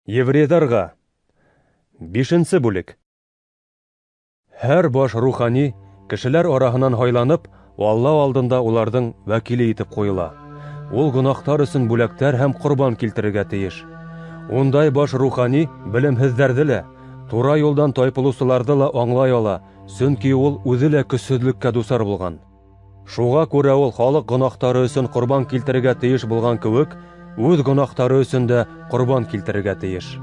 Еврейҙарға. Бишенсе бүлек. Һәр баш рухани кешеләр араһынан һайланып, Алла алдында уларҙың вәкиле итеп ҡуйыла. Ул гөнаһтар өсөн бүләктәр һәм ҡорбан килтерергә тейеш. Ундай баш рухани белемһеҙҙәрҙе лә, тура юлдан тайпылыусыларҙы ла аңлай ала, сөнки ул үҙе лә көсһөҙлөккә дусар булған. Шуға күрә ул халыҡ гөнаһтары өсөн ҡорбан килтерергә тейеш булған кеүек, үҙ гөнаһтары өсөн дә ҡорбан килтерергә тейеш.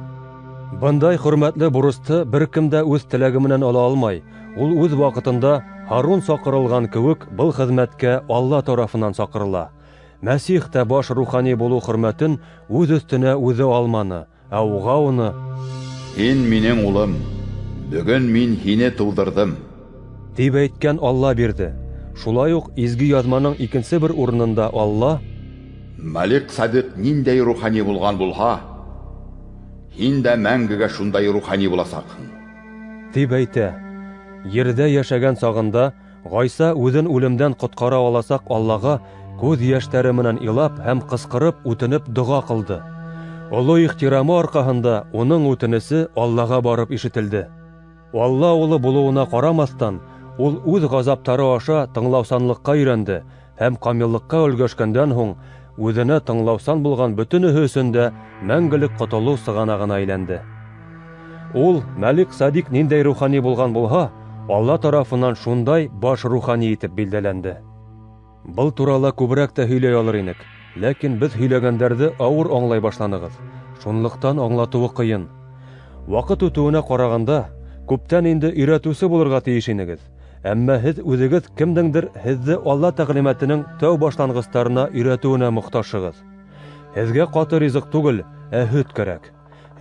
Бындай хөрмәтле бурысты бер кем дә үҙ теләге менән ала алмай. Ул үҙ ваҡытында Һарун саҡырылған кеүек был хеҙмәткә Алла тарафынан саҡырыла. Мәсих тә баш рухани булыу хөрмәтен үҙ өҫтөнә үҙе алманы, ә уға уны Һин минең улым, бөгөн мин һине тыуҙырҙым. Тип әйткән Алла бирҙе. Шулай уҡ Изге Яҙманың икенсе бер урынында Алла Мәлик-Садыҡ ниндәй рухани булған булһа, һин дә мәңгегә шундай рухани буласаҡһың. Тип әйтә. Ерҙә йәшәгән сағында Ғайса үҙен үлемдән ҡотҡара аласаҡ Аллаға күҙ йәштәре менән илап һәм ҡысҡырып үтенеп доға ҡылды. Оло ихтирамы арҡаһында уның үтенесе Аллаға барып ишетелде. Алла улы булыуына ҡарамаҫтан, ул үҙ ғазаптары аша тыңлаусанлыҡҡа өйрәнде һәм камиллыҡҡа өлгәшкәндән һуң үҙенә тыңлаусан булған бөтөнөһө өсөн дә мәңгелек ҡотолоу сығанағына әйләнде. Ул Мәлик Садик ниндәй рухани булған булһа, Алла тарафынан шундай баш рухани итеп билдәләнде. Был турала күберәк тә һөйләй алыр инек, ләкин беҙ һөйләгәндәрҙе ауыр аңлай башланығыҙ. Шунлыҡтан аңлатыуы ҡыйын. Ваҡыт үтеүенә ҡарағанда, күптән инде өйрәтеүсе булырға тейеш инегеҙ. Әммә һеҙ үҙегеҙ кемдеңдер һеҙҙе Алла тәғлимәтенең тәү башланғыстарына өйрәтеүенә мохтажһығыҙ. Һеҙгә ҡаты ризыҡ түгел, ә һөт кәрәк.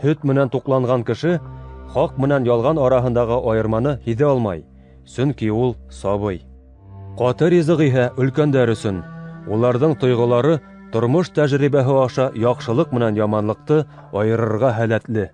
Һөт менән туҡланған кеше хаҡ менән ялған араһындағы айырманы һиҙә алмай, сөнки ул сабый. Ҡаты ризыҡ иһә өлкәндәр өсөн. Уларҙың тойғолары тормош тәжрибәһе аша яҡшылыҡ менән яманлыҡты айырырға һәләтле.